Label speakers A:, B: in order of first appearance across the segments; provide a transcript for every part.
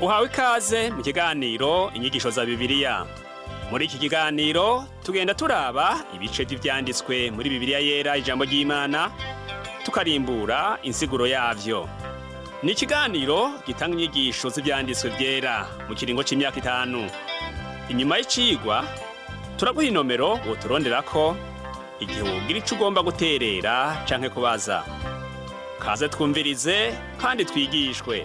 A: Uhawe ikaze mu kiganiro Inyigisho za Bibiliya. Muri iki kiganiro tugenda turaba ibice vy'ivyanditswe muri Bibiliya Yera, ijambo ry'Imana, tukarimbura insiguro yavyo. Ni ikiganiro gitanga inyigisho z'ivyanditswe vyera mu kiringo c'imyaka 5. Inyuma y'icigwa turaguha inomero woturonderako igihe wogira ico ugomba guterera canke kubaza. Kaze twumvirize kandi twigishwe.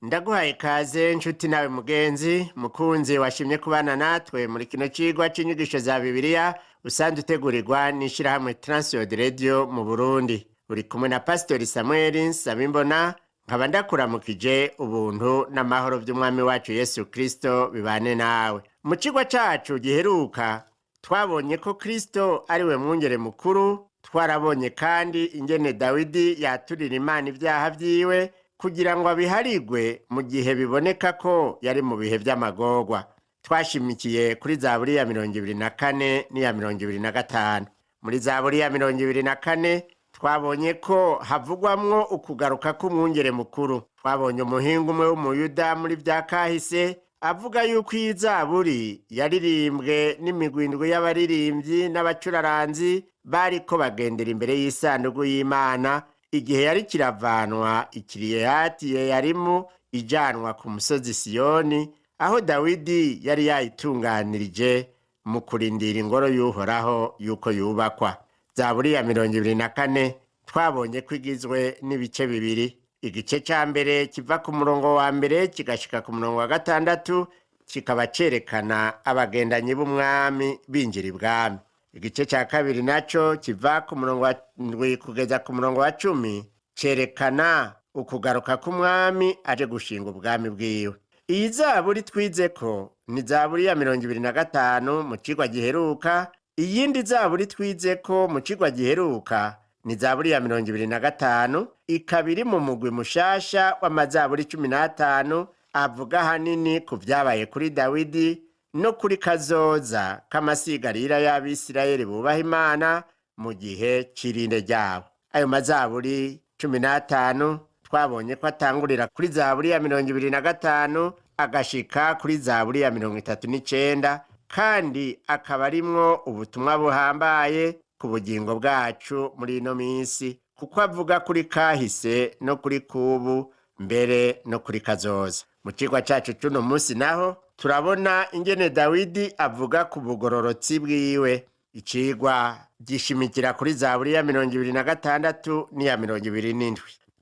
B: Ndaguhaye ikaze nshuti nawe mugenzi mukunzi washimye kubana natwe muri kino cigwa c'inyigisho za Bibiliya usanzwe utegurirwa n'ishirahamwe Transworld Radio mu Burundi. Uri kumwe na Pastori Samuel Nsabimbona, nkaba ndakuramukije ubuntu n'amahoro vy'Umwami wacu Yesu Kristo bibane nawe. Mu cigwa cacu giheruka twabonye ko Kristo ari we mwungere mukuru. Twarabonye kandi ingene Dawidi yaturira Imana ivyaha vyiwe kugira ngo abiharigwe mu gihe biboneka ko yari mu bihe vy'amagorwa. Twashimikiye kuri Zaburi ya 24 n'iya 25. Muri Zaburi ya 24 twabonye ko havugwamwo ukugaruka k'umwungere mukuru. Twabonye umuhinga umwe w'umuyuda muri vya kahise avuga yuko iyi zaburi yaririmbwe n'imigwi indwi y'abaririmbyi n'abacuraranzi bariko bagendera imbere y'isanduku y'Imana igihe yari kiravanwa Ikiriyati Yeyarimu ijanwa ku musozi Siyoni, aho Dawidi yari yayitunganirije mu kurindira ingoro y'Uhoraho yuko yubakwa. Zaburi ya 24 twabonye ko igizwe n'ibice bibiri. Igice ca mbere kiva ku murongo wa mbere kigashika ku murongo wa gatandatu, kikaba cerekana abagendanyi b'umwami binjira ibwami. Igice ca kabiri naco kiva ku murongo wa ndwi kugeza ku murongo wa 10 cerekana ukugaruka k'umwami aje gushinga ubwami bwiwe. Iyi zaburi twize ko ni Zaburi ya 25 mu cigwa giheruka. Iyindi zaburi twize ko mu cigwa giheruka ni Zaburi ya 25, ikaba iri mu mugwi mushasha w'amazaburi 15 avuga ahanini ku vyabaye kuri Dawidi no kuri kazoza k'amasigarira y'Abisirayeli bubaha Imana mu gihe c'irinde ryabo. Ayo mazaburi 15 twabonye ko atangurira kuri Zaburi ya 25 agashika kuri Zaburi ya 39, kandi akaba arimwo ubutumwa buhambaye ku bugingo bwacu muri ino minsi, kuko avuga kuri kahise no kuri kubu, mbere no kuri kazoza. Mu cigwa cacu c'uno munsi naho turabona ingene Dawidi avuga ku bugororotsi bwiwe. Icigwa gishimikira kuri Zaburi ya 26 n'iya 27.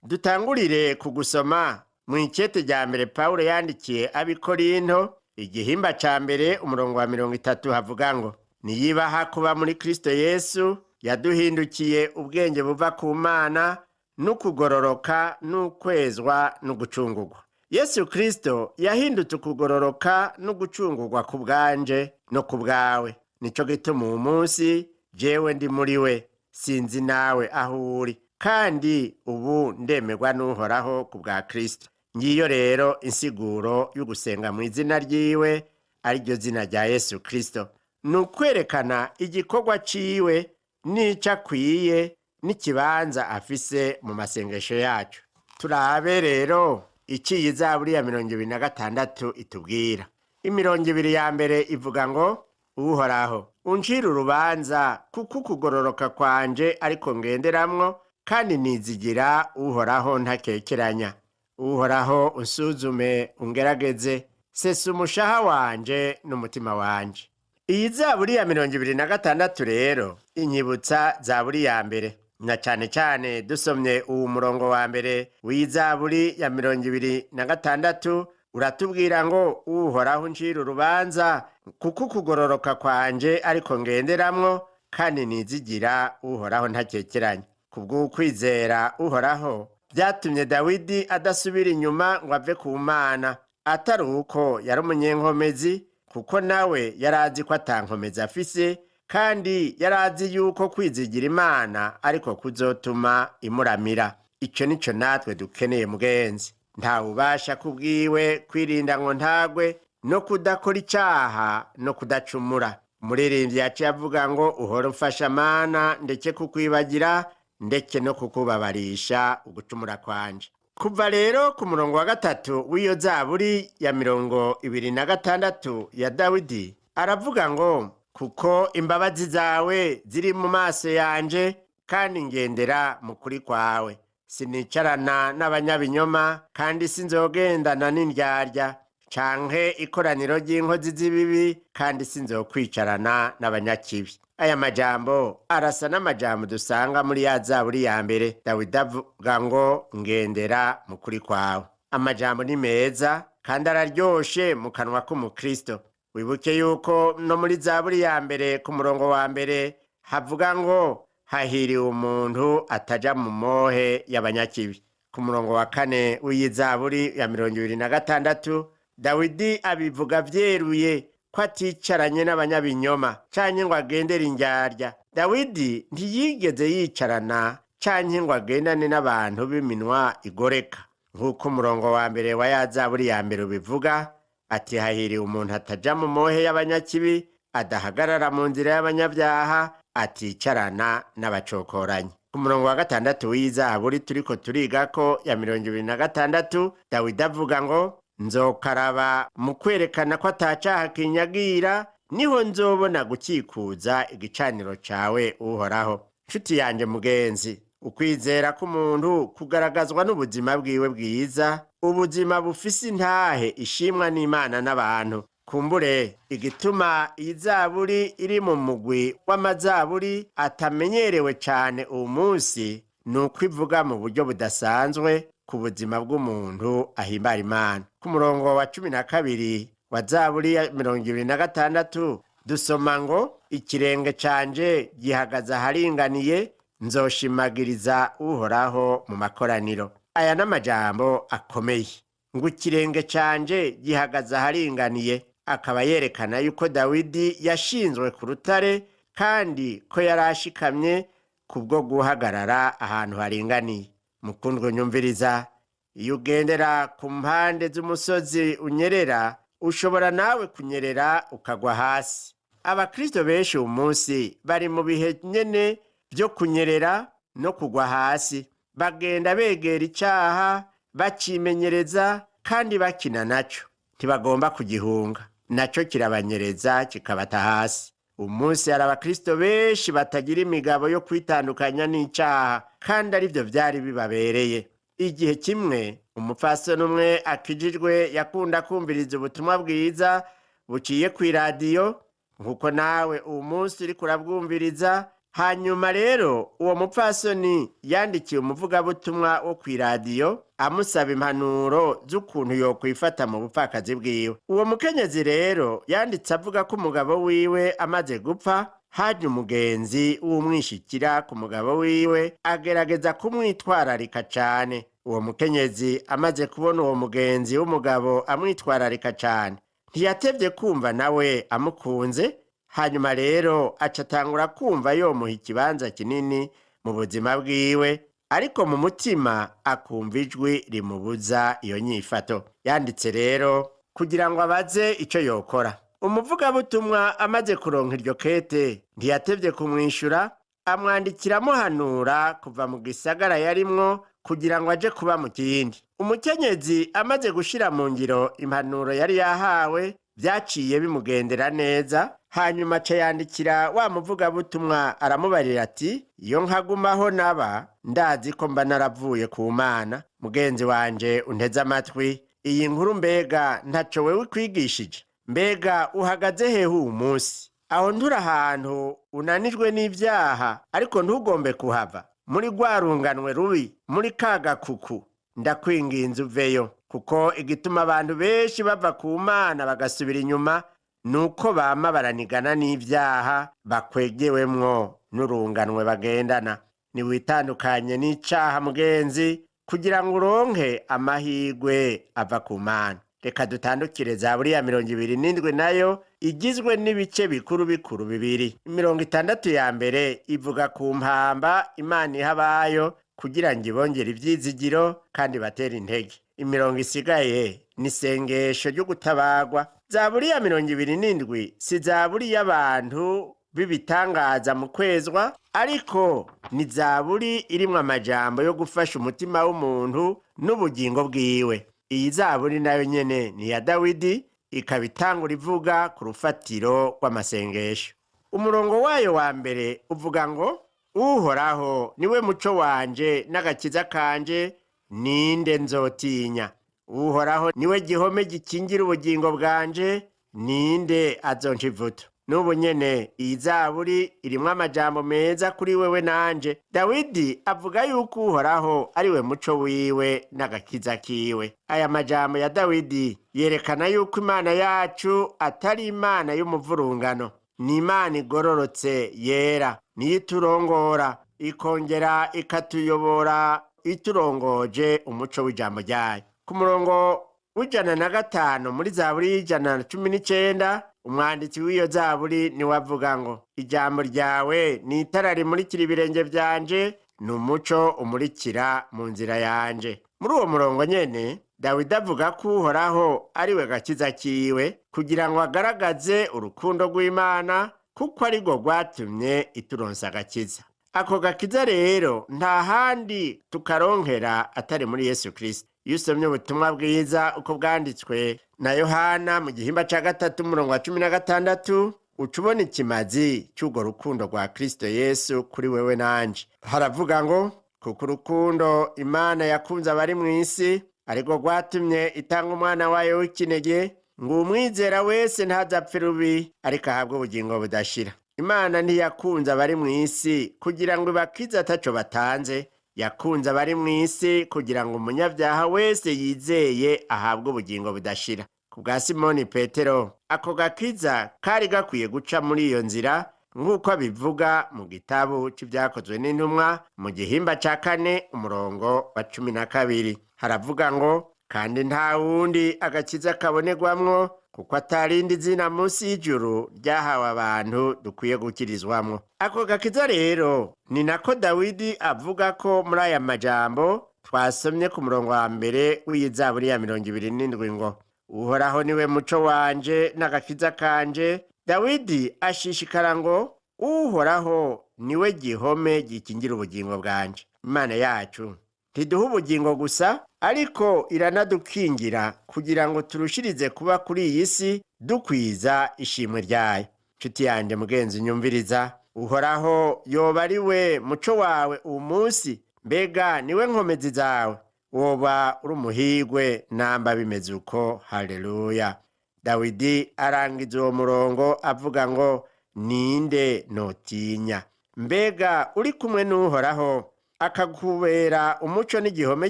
B: Dutangurire ku gusoma mu ikete rya mbere Pawulo yandikiye ab'Ikorinto, igihimba ca mbere, umurongo wa 30, havuga ngo: "Niyibaha kuba muri Kristo Yesu yaduhindukiye ubwenge buva ku Mana n'ukugororoka n'ukwezwa n'ugucungurwa." Yesu Kristo yahindutse ukugororoka n'ugucungurwa ku bwanje no ku bwawe. Nico gituma uwu munsi jewe ndi muri we, sinzi nawe aho uri, kandi ubu ndemerwa n'Uhoraho ku bwa Kristo. Ngiyo rero insiguro y'ugusenga mu izina ryiwe, ariryo zina rya Yesu Kristo. Ni ukwerekana igikorwa ciwe n'ico akwiye n'ikibanza afise mu masengesho yacu. Turabe rero iciye Zaburi ya 26 itubwira. Imirongo ibiri ya mbere ivuga ngo: "Uhoraho, uncire urubanza, kuko ukugororoka kwanje ariko ngenderamwo, kandi nizigira Uhoraho ntakekeranya. Uhoraho, unsuzume ungerageze, sesa umushaha wanje n'umutima wanje." Iyi Zaburi ya 26 rero inyibutsa Zaburi ya mbere, na cane cane dusomye uwu murongo wa mbere w'Izaburi ya 26 uratubwira ngo: "Uhoraho, uncira urubanza, kuko ukugororoka kwanje ariko ngenderamwo, kandi nizigira Uhoraho ntakekeranya." Kubw'ukwizera Uhoraho vyatumye Dawidi adasubira inyuma ngo ave ku Mana, atari uko yari umunyenkomezi, kuko nawe yari azi ko atankomezi afise, kandi yari azi yuko kwizigira Imana ariko kuzotuma imuramira. Ico nico natwe dukeneye, mugenzi. Ntawubasha kubwiwe kwirinda ngo ntagwe no kudakora icaha no kudacumura. Umuririmbyi yaciye avuga ngo: "Uhora umfasha Mana, ndeke kukwibagira." Ndeke no kukubabarisha ugucumura kwanje. Kuva rero ku murongo wa 3 w'iyo zaburi ya 26 ya Dawidi, aravuga ngo: "Kuko imbabazi zawe ziri mu maso yanje, kandi ngendera mu kuri kwawe. Sinicarana n'abanyabinyoma, kandi sinzogendana n'indyarya, canke ikoraniro ry'inkozi z'ibibi, kandi sinzokwicarana n'abanyakibi." Aya majambo arasa n'amajambo dusanga muri ya zaburi ya mbere. Dawidi avuga ngo: "Ngendera mu kuri kwawe." Amajambo ni meza kandi araryoshe mu kanwa k'umukristo. Wibuke yuko no muri zaburi ya mbere ku murongo wa mbere havuga ngo: "Hahiriwe umuntu ataja mu mohe y'abanyakibi." Ku murongo wa 4 w'iyi zaburi ya 26, Dawidi abivuga vyeruye ko aticaranye n'abanyabinyoma canke ngo agendere indyarya. Dawidi ntiyigeze yicarana canke ngo agendane n'abantu b'iminwa igoreka, nk'uko umurongo wa mbere wa ya zaburi ya mbere ubivuga ati: "Hahiriwe umuntu ataja mu mohe y'abanyakibi, adahagarara mu nzira y'abanyabyaha, aticarana n'abacokoranyi." Ku murongo wa 6 w'izaburi turiko turigako ya 26, Dawidi avuga ngo: "Nzokaraba mu kwerekana ko atacaha kinyagira, niho nzobona gukikuza igicaniro cawe, Uhoraho." Nshuti yanje mugenzi, ukwizera k'umuntu kugaragazwa n'ubuzima bwiwe bwiza, ubuzima bufise intahe ishimwa n'Imana n'abantu. Kumbure igituma iyi zaburi iri mu mugwi w'amazaburi atamenyerewe cane uwu munsi ni uko ivuga mu buryo budasanzwe ku buzima bw'umuntu ahimbara Imana. Ku murongo wa 12 wa zaburi ya 26 dusoma ngo: "Ikirenge canje gihagaze aharinganiye, nzoshimagiriza Uhoraho mu makoraniro." Aya n'amajambo akomeye, ngo: "Ikirenge canje gihagaze aharinganiye", akaba yerekana yuko Dawidi yashinzwe ku rutare kandi ko yari ashikamye kubwo guhagarara ahantu haringaniye. Mukundwa nyumviriza, iyo ugendera ku mpande z'umusozi unyerera, ushobora nawe kunyerera ukagwa hasi. Abakristo benshi uyu munsi bari mu bihe nyene byo kunyerera no kugwa hasi. Bagenda begera icaha, bacimenyereza kandi bakina naco. Ntibagomba kugihunga, naco kirabanyereza kikabata hasi. Umunsi hari abakristo benshi batagira imigabo yo kwitandukanya n'icaha, kandi arivyo vyari bibabereye. Igihe kimwe umupfasoni umwe akijijwe yakunda kumviriza ubutumwa bwiza buciye kw'iradiyo, nk'uko nawe uwu munsi uriko urabwumviriza. Hanyuma rero uwo mupfasoni yandikiye umuvugabutumwa wo kw'iradiyo amusaba impanuro z'ukuntu yokwifata mu bupfakazi bwiwe. Uwo mukenyezi rero yanditse avuga ko umugabo wiwe amaze gupfa, haje umugenzi w'umwishikira ku mugabo wiwe, agerageza kumwitwararika cane. Uwo mukenyezi amaze kubona uwo mugenzi w'umugabo amwitwararika cane, ntiyatevye kumva nawe amukunze. Hanyuma rero aca atangura kumva yomuha ikibanza kinini mu buzima bwiwe, ariko mu mutima akumva ijwi rimubuza iyo nyifato. Yanditse rero kugira ngo abaze ico yokora. Umuvugabutumwa amaze kuronka iryo kete, ntiyatevye kumwishura, amwandikira amuhanura kuva mu gisagara yarimwo kugira ngo aje kuba mu kindi. Umukenyezi amaze gushira mu ngiro impanuro yari yahawe, vyaciye bimugendera neza. Hanyuma aca yandikira wa muvugabutumwa, aramubarira ati: "Iyo nkagumaho naba ndazi ko mba naravuye ku Mana." Mugenzi wanje unteze amatwi, iyi nkuru mbega ntaco wewe ikwigishije? Mbega uhagaze hehe uwu munsi? Aho nturi ahantu unanijwe n'ivyaha, ariko ntugombe kuhava muri rwa runganwe rubi, muri ka gakuku? Ndakwinginze uveyo, kuko igituma abantu benshi bava ku Mana bagasubira inyuma ni uko bama baranigana n'ivyaha bakwegewemwo n'urunganwe bagendana. Niwitandukanye n'icaha mugenzi, kugira ngo uronke amahirwe ava ku Mana. Reka dutandukire zaburi ya 27, nayo igizwe n'ibice bikuru bikuru bibiri. Imirongo 6 ya mbere ivuga ku mpamba Imana iha abayo kugira ngo ibongere ivyizigiro kandi batere intege. Imirongo isigaye ni isengesho ryo gutabagwa. Zaburi ya 27 si zaburi y'abantu. b'ibitangaza mu kwezwa, ariko ni zaburi irimwo amajambo yo gufasha umutima w'umuntu n'ubugingo bwiwe. Iyi zaburi nayo nyene ni iya Dawidi, ikaba itangura ivuga ku rufatiro rw'amasengesho. Umurongo wayo wa mbere uvuga ngo: Uhoraho niwe muco wanje n'agakiza kanje, ninde nzotinya? Uhoraho niwe gihome gikingira ubugingo bwanje, ninde azonca ivutu? N'ubu nyene iyi zaburi irimwo amajambo meza kuri wewe nanje. Dawidi avuga yuko Uhoraho ari we muco wiwe n'agakiza kiwe. Aya majambo ya Dawidi yerekana yuko Imana yacu atari Imana y'umuvurungano, ni Imana igororotse yera, niyo iturongora ikongera ikatuyobora iturongoje umuco w'ijambo ryayo. Ku murongo w'105 muri zaburi y'119, umwanditsi w'iyo zaburi niwe avuga ngo: Ijambo ryawe ni itara rimurikira ibirenge vyanje, ni umuco umurikira mu nzira yanje. Muri uwo murongo nyene Dawidi avuga ko Uhoraho ari we gakiza kiwe, kugira ngo agaragaze urukundo rw'Imana, kuko ari rwo rwatumye ituronsa agakiza. Ako gakiza rero nta handi tukaronkera atari muri Yesu Kristo. Iyo usomye ubutumwa bwiza uko bwanditswe na Yohana mu gihimba ca 3 umurongo wa 16, uca ubona ikimazi c'urwo rukundo rwa Kristo Yesu kuri wewe nanje. Haravuga ngo: Kuko urukundo Imana yakunze abari mw'isi ariko rwatumye itanga umwana wayo w'ikinege, ngo umwizera wese ntazapfe rubi, ariko ahabwe ubugingo budashira. Imana ntiyakunze abari mw'isi kugira ngo ibakize ataco batanze, yakunze abari mw'isi kugira ngo umunyabyaha wese yizeye ahabwe ubugingo budashira. Ku bwa Simoni Petero, ako gakiza kari gakwiye guca muri iyo nzira, nk'uko abivuga mu gitabo c'Ivyakozwe n'Intumwa mu gihimba ca 4 umurongo wa 12. Haravuga ngo: Kandi nta wundi agakiza kabonerwamwo, kuko atarindi zina munsi y'ijuru ryahawe abantu dukwiye gukirizwamwo. Ako gakiza rero ni nako Dawidi avuga ko muri aya majambo twasomye ku murongo wa mbere w'iyizaburi ya 27 ngo: Uhoraho niwe muco wanje n'agakiza kanje. Dawidi ashishikara ngo: Uhoraho niwe gihome gikingira ubugingo bwanje. Imana yacu ntiduha ubugingo gusa, ariko iranadukingira kugira ngo turushirize kuba kuri iyi si dukwiza ishimwe ryayo. Nshuti yanje mugenzi nyumviriza, Uhoraho yoba ari we muco wawe uwu munsi? Mbega niwe nkomezi zawe? Woba uri umuhigwe namba bimeze uko. Haleluya! Dawidi arangiza uwo murongo avuga ngo: Ninde notinya? Mbega uri kumwe n'Uhoraho akakubera umuco n'igihome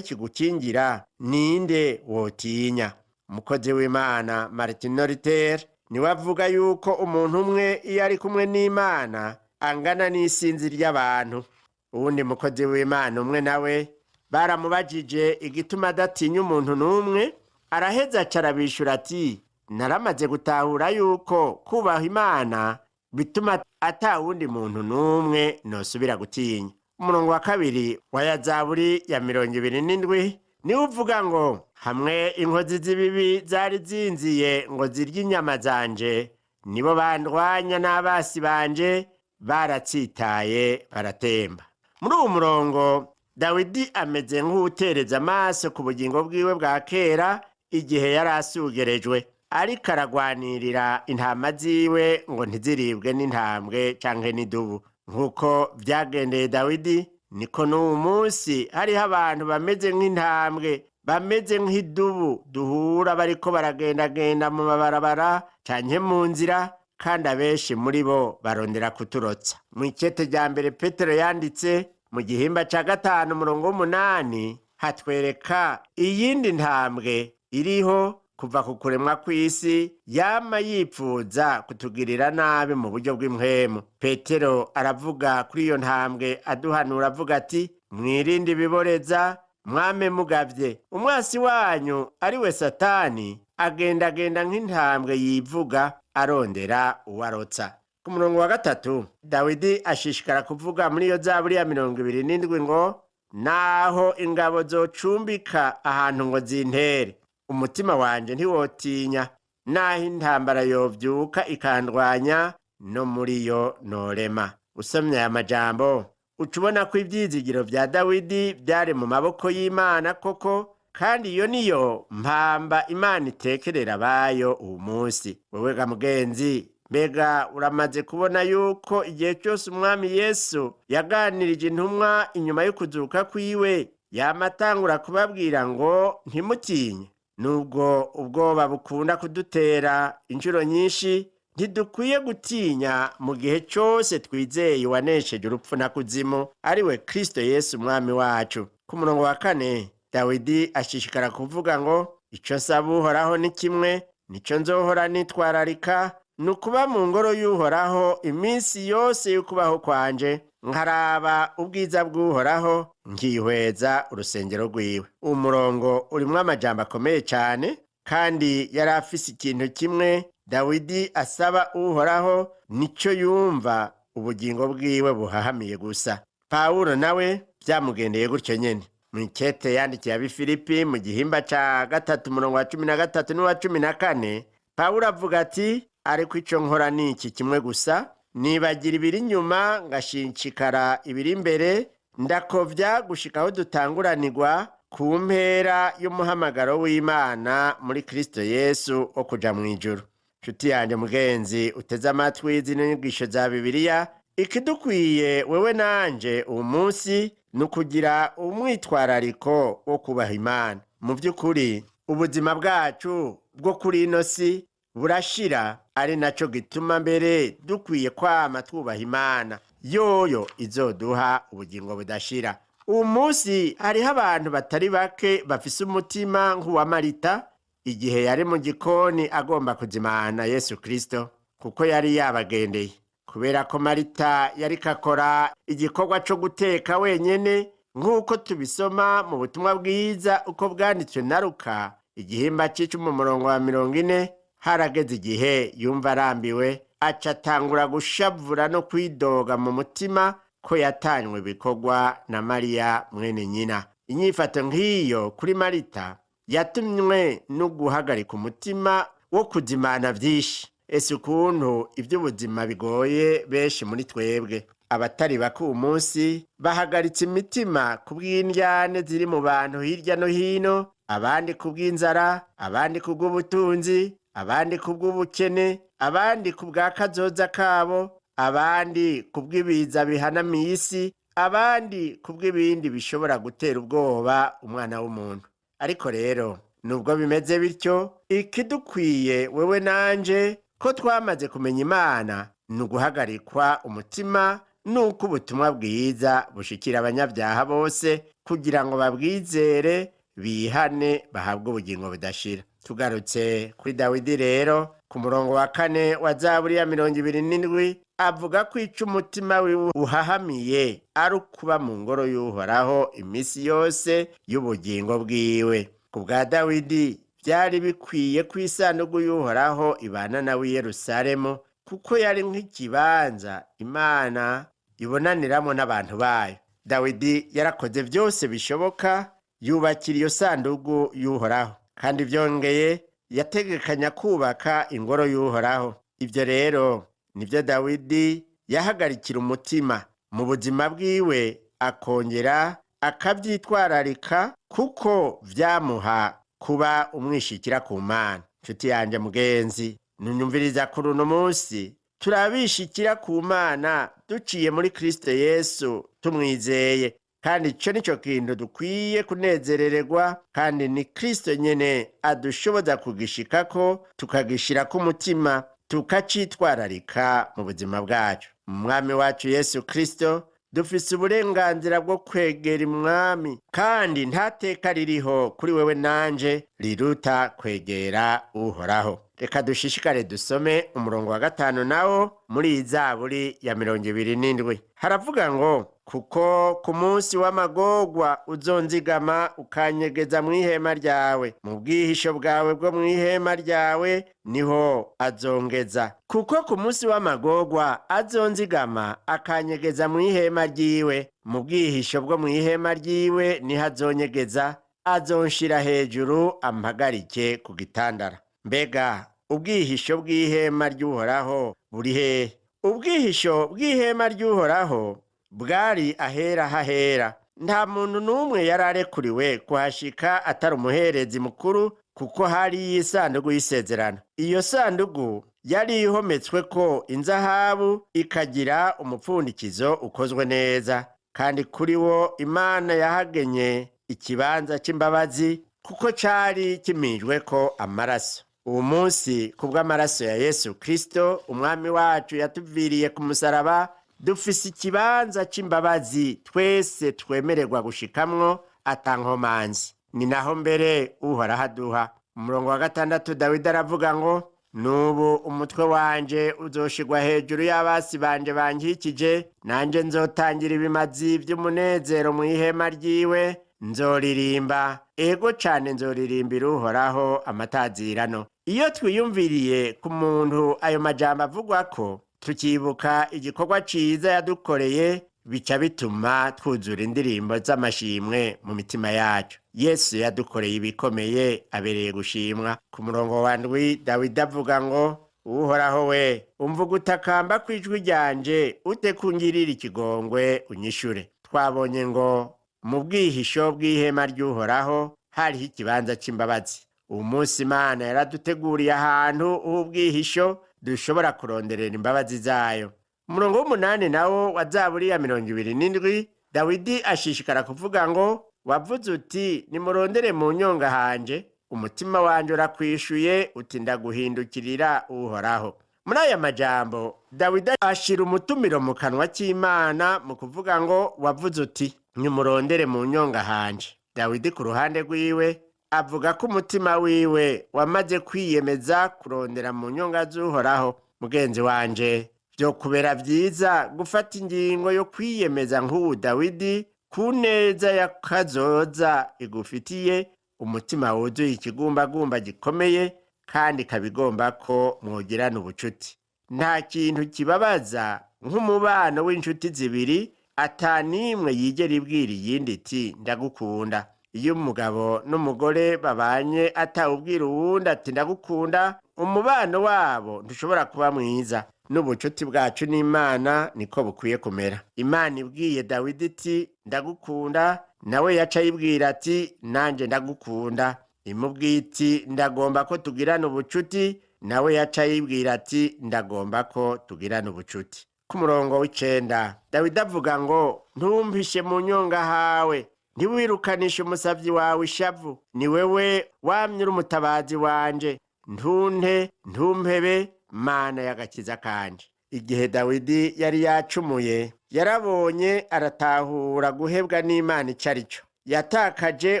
B: kigukingira, ninde wotinya? Umukozi w'Imana Martin Luther niwe avuga yuko umuntu umwe iyo ari kumwe n'Imana angana n'isinzi ry'abantu. Uwundi mukozi w'Imana umwe nawe baramubajije igituma adatinya umuntu n'umwe, araheza aca arabishura ati: Naramaze gutahura yuko kubaha Imana bituma ata wundi muntu n'umwe nosubira gutinya. Umurongo wa 2 wa ya zaburi ya 27 niwe uvuga ngo: Hamwe inkozi z'ibibi zari zinziye ngo zirye inyama zanje, nibo bandwanya n'abasi banje baratsitaye baratemba. Muri uwo murongo Dawidi ameze nk'uwutereza amaso ku bugingo bwiwe bwa kera igihe yari asugerejwe, ariko aragwanirira intama ziwe ngo ntiziribwe n'intambwe canke n'idubu. Nk'uko vyagendeye Dawidi, niko n'uwu munsi hariho abantu bameze nk'intambwe, bameze nk'idubu duhura bariko baragendagenda mu mabarabara canke mu nzira, kandi abenshi muri bo barondera kuturotsa. Mw'ikete rya mbere Petero yanditse mu gihimba ca 5 umurongo w'8 hatwereka iyindi ntambwe iriho kuva ku kuremwa kw'isi, yama yipfuza kutugirira nabi mu buryo bw'impwemu. Petero aravuga kuri iyo ntambwe aduhanura avuga ati: Mwirinde ibiboreza, mwame mugavye. Umwasi wanyu ari we Satani agendagenda nk'intambwe yivuga arondera uwarotsa. Ku murongo wa 3 Dawidi ashishikara kuvuga muri iyo zaburi ya 27 ngo: Naho ingabo zocumbika ahantu ngo zintere, umutima wanje ntiwotinya, naho intambara yovyuka ikandwanya, No muri yo norema. Usomye aya majambo, uca ubona ko ivyizigiro vya Dawidi vyari mu maboko y'Imana koko, kandi iyo niyo mpamba Imana itekerera abayo uwu munsi. Wewe ga mugenzi, mbega uramaze kubona yuko igihe cyose Umwami Yesu yaganirije intumwa inyuma y'ukuzuka kwiwe, yama atangura kubabwira ngo ntimutinye? Nubwo ubwoba bukunda kudutera inshuro nyinshi, ntidukwiye gutinya mu gihe cyose twizeye uwanesheje urupfu na kuzimu, ari we Kristo Yesu Umwami wacu. Ku murongo wa 4, Dawidi ashishikara kuvuga ngo: ico nsaba Uhoraho ni kimwe, nico nzohora nitwararika, ni ukuba mu ngoro y'Uhoraho iminsi yose y'ukubaho kwanje, nkaraba ubwiza bw'Uhoraho, nkihweza urusengero rwiwe. Umurongo urimwo amajambo akomeye cyane, kandi yari afise ikintu kimwe Dawidi asaba Uhoraho, nico yumva ubugingo bwiwe buhahamiye gusa. Pawulo nawe byamugendeye gutyo nyene. Mw'ikete yandikiye ab'i Filipi mu gihimba ca 3, umurongo wa 13 n'uwa 14, Pawulo avuga ati: ariko ico nkora ni iki kimwe gusa, nibagira ibiri inyuma ngashishikara ibiri imbere, ndakovya gushika aho dutanguranirwa ku mpera y'umuhamagaro w'Imana muri Kristo Yesu wo kuja mw'ijuru. Nshuti yanje mugenzi uteze amatwi zino nyigisho za Bibiliya, ikidukwiye wewe nanje uwu munsi ni ukugira umwitwarariko wo kubaha Imana. Mu by'ukuri, ubuzima bwacu bwo kuri ino si burashira, ari naco gituma mbere dukwiye kwama twubaha Imana, yoyo izoduha ubugingo budashira. Uwu munsi hariho abantu batari bake bafise umutima nk'uwa Marita igihe yari mu gikoni agomba kuzimana Yesu Kristo, kuko yari yabagendeye. Kubera ko Marita yariko akora igikorwa co guteka wenyene, nk'uko tubisoma mu butumwa bwiza uko bwanditswe na Luka igihimba c'10, umurongo wa 40, harageze igihe yumva arambiwe, aca atangura gushavura no kwidoga mu mutima ko yatanywe ibikorwa na Mariya mwene nyina. Inyifato nk'iyo kuri Marita yatumwe no guhagarika umutima wo kuzimana vyinshi. Ese ukuntu ivy'ubuzima bigoye benshi muri twebwe! Abatari bake uwu munsi bahagaritse imitima ku bw'indyane ziri mu bantu hirya no hino, abandi ku bw'inzara, abandi ku bw'ubutunzi, abandi ku bw'ubukene, abandi ku bwa kazoza kabo, abandi ku bw'ibiza bihanamiye isi, abandi ku bw'ibindi bishobora gutera ubwoba umwana w'umuntu. Ariko rero, nubwo bimeze bityo, ikidukwiye wewe nanje ko twamaze kumenya Imana ni uguhagarikwa umutima nuko ubutumwa bwiza bushikira abanyabyaha bose, kugira ngo babwizere, bihane, bahabwe ubugingo budashira. Tugarutse kuri Dawidi rero, ku murongo wa 4 wa Zaburi ya 27, avuga ko ico umutima wiwe uhahamiye ari ukuba mu ngoro y'Uhoraho iminsi yose y'ubugingo bwiwe. Ku bwa Dawidi, byari bikwiye ko isanduku y'Uhoraho ibana nawe i Yerusalemu, kuko yari nk'ikibanza Imana ibonaniramwo n'abantu bayo. Dawidi yarakoze byose bishoboka yubakira iyo sanduku y'Uhoraho, kandi byongeye yategekanya kubaka ingoro y'Uhoraho. Ibyo rero nibyo Dawidi yahagarikira umutima mu buzima bwiwe, akongera akabyitwararika, kuko vyamuha kuba umwishikira ku Mana. Nshuti yanje mugenzi nunyumviriza kuri uno munsi, turabishikira ku Mana duciye muri Kristo Yesu tumwizeye, kandi ico nico kintu dukwiye kunezerererwa, kandi ni Kristo nyene adushoboza kugishikako, tukagishirako umutima, tukacitwararika mu buzima bwacu. Umwami wacu Yesu Kristo, dufise uburenganzira bwo kwegera Umwami, kandi nta teka ririho kuri wewe nanje riruta kwegera Uhoraho. Reka dushishikare dusome umurongo wa 5 nawo muri iyi Zaburi ya 27. Haravuga ngo: kuko ku munsi w'amagorwa uzonzigama, ukanyegeza mw'ihema ryawe, mu bwihisho bwawe bwo mw'ihema ryawe niho azongeza. Kuko ku munsi w'amagorwa azonzigama, akanyegeza mw'ihema ryiwe, mu bwihisho bwo mw'ihema ryiwe niho azonyegeza, azonshira hejuru ampagarike ku gitandara. Mbega ubwihisho bw'ihema ry'Uhoraho buri hehe? Ubwihisho bw'ihema ry'Uhoraho bwari ahera hahera. Nta muntu n'umwe yari arekuriwe kuhashika atari umuherezi mukuru, kuko hari isanduku y'isezerano. Iyo sanduku yari ihometswe ko inzahabu, ikagira umupfundikizo ukozwe neza, kandi kuri wo Imana yahagenye ikibanza c'imbabazi, kuko cari kimijwe ko amaraso. Uwo munsi, kubw'amaraso ya Yesu Kristo umwami wacu yatuviriye ku musaraba, dufise ikibanza c'imbabazi twese twemererwa gushikamwo atankomanzi. Ni naho mbere Uhoraho aduha. Umurongo wa 6, Dawidi aravuga ngo: "Nubu umutwe wanje uzoshigwa hejuru y'abasi banje bankikije, nanje nzotangira ibimazi vy'umunezero mu ihema ryiwe, nzoririmba, ego cane, nzoririmbira Uhoraho amatazirano." Iyo twiyumviriye ku muntu ayo majambo avugwa ko, tukibuka igikorwa ciza yadukoreye, bica bituma twuzura indirimbo z'amashimwe mu mitima yacu. Yesu yadukoreye ibikomeye, abereye gushimwa. Ku murongo wa 7, Dawidi avuga ngo: "Uhoraho we, umva ugutakamba kw'ijwi ryanje, ute kungirira ikigongwe unyishure." Twabonye ngo mu bwihisho bw'ihema ry'Uhoraho hariho ikibanza c'imbabazi. Uwu munsi Imana yaraduteguriye ahantu h'ubwihisho dushobora kuronderera imbabazi zayo. Umurongo w'8 nawo wa Zaburi ya 27, Dawidi ashishikara kuvuga ngo: "Wavuze uti: 'Nimurondere mu nyonga hanje,' umutima wanje urakwishuye uti: 'Ndaguhindukirira, Uhoraho.'" Muri aya majambo Dawidi ashira umutumiro mu kanwa k'Imana mu kuvuga ngo: "Wavuze uti: 'Nimurondere mu nyonga hanje.'" Dawidi ku ruhande rwiwe avuga ko umutima wiwe wamaze kwiyemeza kurondera mu nyonga z'Uhoraho. Mugenzi wanje, byo kubera vyiza gufata ingingo yo kwiyemeza nk'ubu Dawidi, ku neza ya kazoza igufitiye umutima wuzuye ikigumbagumba gikomeye, kandi ikaba ko mwogirana ubucuti. Nta kintu kibabaza nk'umubano w'inshuti zibiri atanimwe yigera ibwira iyindi iti: "Ndagukunda." Iyo umugabo n'umugore babanye atawubwira uwundi ati: "Ndagukunda," umubano wabo ntushobora kuba mwiza. N'ubucuti bwacu n'Imana niko bukwiye kumera. Imana ibwiye Dawidi iti: "Ndagukunda," nawe yaca ayibwira ati: "Nanjye ndagukunda." Imubwiye iti: "Ndagomba ko tugirana ubucuti," nawe yaca ayibwira ati: "Ndagomba ko tugirana ubucuti." Ku murongo w'9, Dawidi avuga ngo: "Ntumpishe mu nyonga hawe, ntiwirukanishe umusavyi wawe ishavu. Ni wewe wamye uri umutabazi wanje, ntunte, ntumpebe, Mana y'agakiza kanje." Igihe Dawidi yari yacumuye, yarabonye aratahura guhebwa n'Imana ico ari cyo. Yatakaje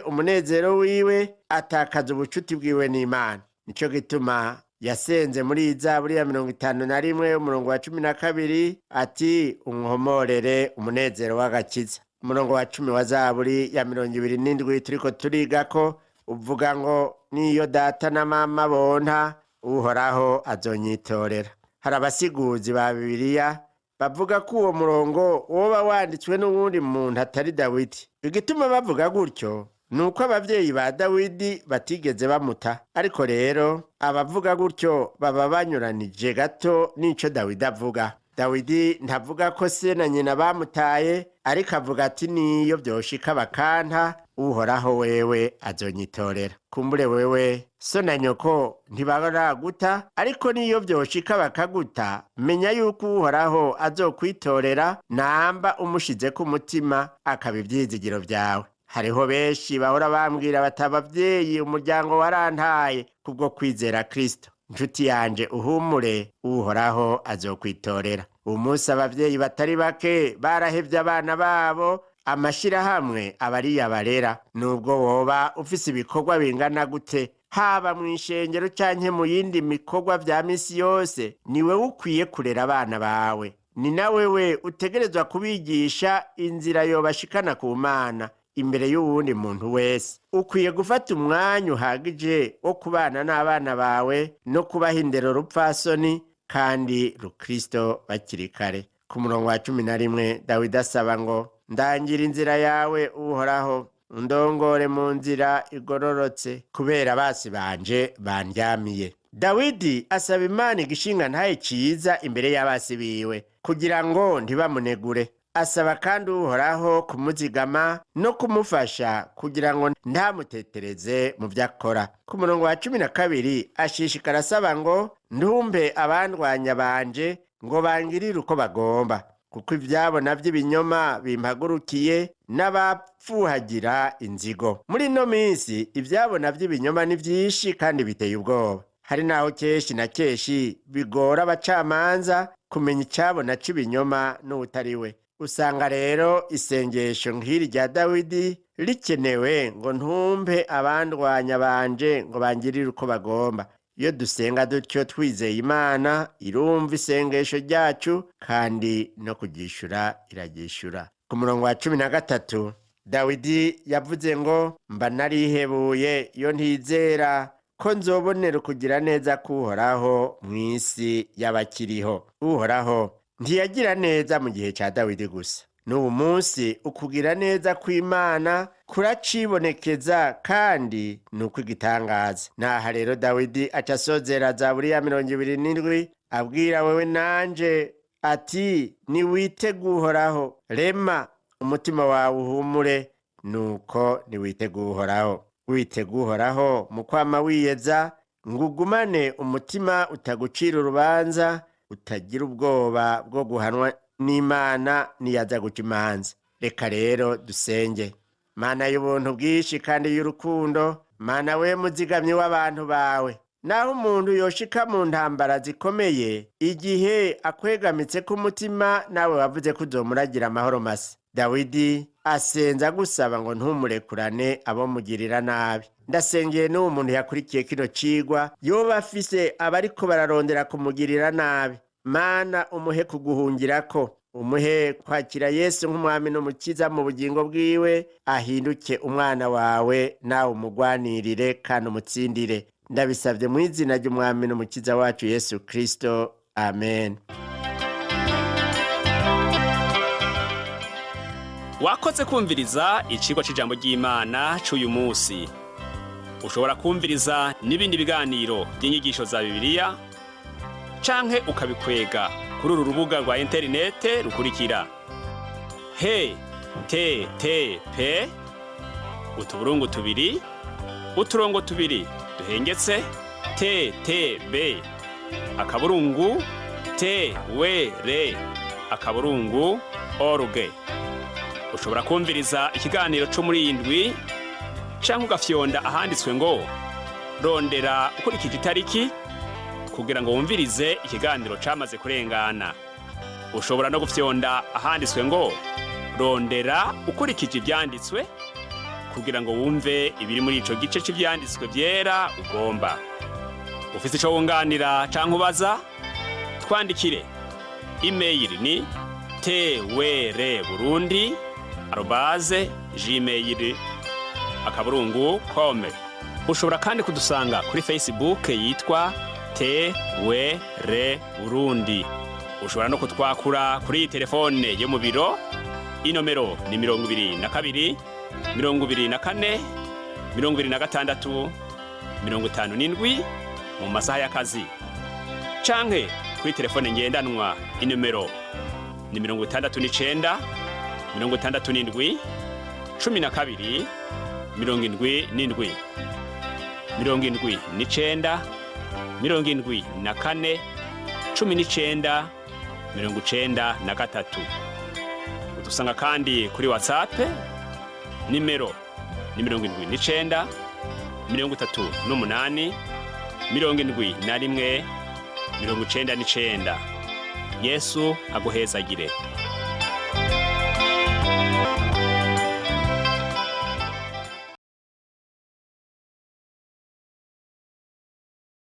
B: umunezero wiwe, atakaza ubucuti bwiwe n'Imana. Nico gituma yasenze muri Zaburi ya 51, umurongo wa 12 ati: "Unkomorere umunezero w'agakiza." Umurongo wa 10 wa Zaburi ya 27 turiko turigako uvuga ngo: "Niyo data na mama bonta, Uhoraho azonyitorera." Hari abasiguzi ba Bibiliya bavuga ko uwo murongo woba wanditswe n'uwundi muntu atari Dawidi. Igituma bavuga gutyo ni uko abavyeyi ba Dawidi batigeze bamuta. Ariko rero abavuga gutyo baba banyuranije gato n'ico Dawidi avuga. Dawidi ntavuga ko se na nyina bamutaye, ariko avuga ati: "Niyo vyoshika bakanta, Uhoraho wewe azonyitorera." Kumbure wewe so na nyoko ntibaraguta, ariko niyo vyoshika bakaguta, menya yuko Uhoraho azokwitorera namba umushizeko umutima akaba ivyizigiro vyawe. Hariho benshi bahora bambwira bati: "Abavyeyi, umuryango warantaye kubwo kwizera Kristo." Nshuti yanje, uhumure, Uhoraho azokwitorera. Uyu munsi abavyeyi batari bake barahevye abana babo, amashirahamwe aba ariyo abarera. Nubwo woba ufise ibikorwa bingana gute, haba mw'ishengero canke mu yindi mikorwa vya misi yose, ni wewe ukwiye kurera abana bawe. Ni na wewe utegerezwa kubigisha inzira yobashikana ku Mana imbere y'uwundi muntu wese. Ukwiye gufata umwanya uhagije wo kubana n'abana bawe no kubaha indero rupfasoni kandi rukristo bakiri kare. Ku murongo wa 11, Dawidi asaba ngo: "Ndangira inzira yawe, Uhoraho, undongore mu nzira igororotse, kubera basi banje bandyamiye." Dawidi asaba Imana igishinga ntaye ciza imbere y'abasi biwe kugira ngo ntibamunegure. Asaba kandi Uhoraho kumuzigama no kumufasha kugira ngo ntamutetereze mu byo akora. Ku murongo wa 12 ashishikara asaba ngo ntumpe abandwanya banje ngo bangirire uko bagomba, kuko ibyabona by'ibinyoma bimpagurukiye n'abapfuhagira inzigo. Muri ino minsi ibyabona by'ibinyoma ni byinshi kandi biteye ubwoba. Hari n'aho kenshi na kenshi bigora abacamanza kumenya icyabona cy'ibinyoma n'utari we. Usanga rero isengesho nk'iri rya Dawidi rikenewe ngo ntumpe abandwanya banje ngo bangirire uko bagomba. Iyo dusenga dutyo twizeye Imana, irumva isengesho ryacu kandi no kuryishura iraryishura. Ku murongo wa 13 Dawidi yavuze ngo mba narihebuye iyo ntizera ko nzobonera ukugira neza k'Uhoraho mu isi y'abakiriho. Uhoraho ntiyagira neza mu gihe cya Dawidi gusa, n'ubu munsi ukugira neza kw'Imana kuracibonekeza kandi ni ukw'igitangaza. Naha rero Dawidi aca asozera Zaburi ya 27 abwira wewe nanje ati niwitege Uhoraho, rema umutima wawe uhumure, nuko niwitege Uhoraho. Witege Uhoraho mu kwama wiyeza, ngo ugumane umutima utagucira urubanza, utagira ubwoba bwo guhanwa n'Imana niyaza guca imanza. Reka rero dusenge. Mana y'ubuntu bwinshi kandi y'urukundo, Mana we muzigamyi w'abantu bawe, naho umuntu yoshika mu ntambara zikomeye, igihe akwegamitse k'umutima, nawe wavuze ko uzomuragira amahoro masa. Dawidi asenza gusaba ngo ntumurekurane abo mugirira nabi. Ndasengeye n'uwo muntu yakurikiye kino cigwa, yoba afise abariko bararondera kumugirira nabi. Mana, umuhe kuguhungirako, umuhe kwakira Yesu nk'umwami n'umukiza mu bugingo bwiwe, ahinduke umwana wawe, nawe umugwanirire kandi umutsindire. Ndabisabye mu izina ry'umwami n'umukiza wacu Yesu Kristo, amen.
A: Wakoze kumviriza icigwa c'ijambo ry'Imana c'uyu munsi. Ushobora kumviriza n'ibindi biganiro by'inyigisho za Bibiliya canke ukabikwega kuri uru rubuga rwa interinete rukurikira: he te te pe utuburungu tubiri uturongo tubiri duhengetse te te be akaburungu te we re akaburungu org. Ushobora kumviriza ikiganiro cyo muri iyi ndwi canke ugafyonda ahanditswe ngo rondera ukurikije itariki kugira ngo wumvirize ikiganiro camaze kurengana. Ushobora no gufyonda ahanditswe ngo rondera ukurikije ivyanditswe kugira ngo wumve ibiri muri ico gice c'ivyanditswe vyera ugomba. Ufise ico wunganira canke ubaza, twandikire. Imeyili ni twrburundi@gmail.com. Ushobora kandi kudusanga kuri Facebook yitwa TWR Burundi. Ushobora no kutwakura kuri iyi telefone yo mu biro. Inomero ni 22 24 26 57 mu masaha y'akazi, canke kuri telefone ngendanwa inomero ni 69 67 12 77 79 74 19 93. Udusanga kandi kuri WhatsApp, nimero ni 79 38 71 99. Yesu aguhezagire.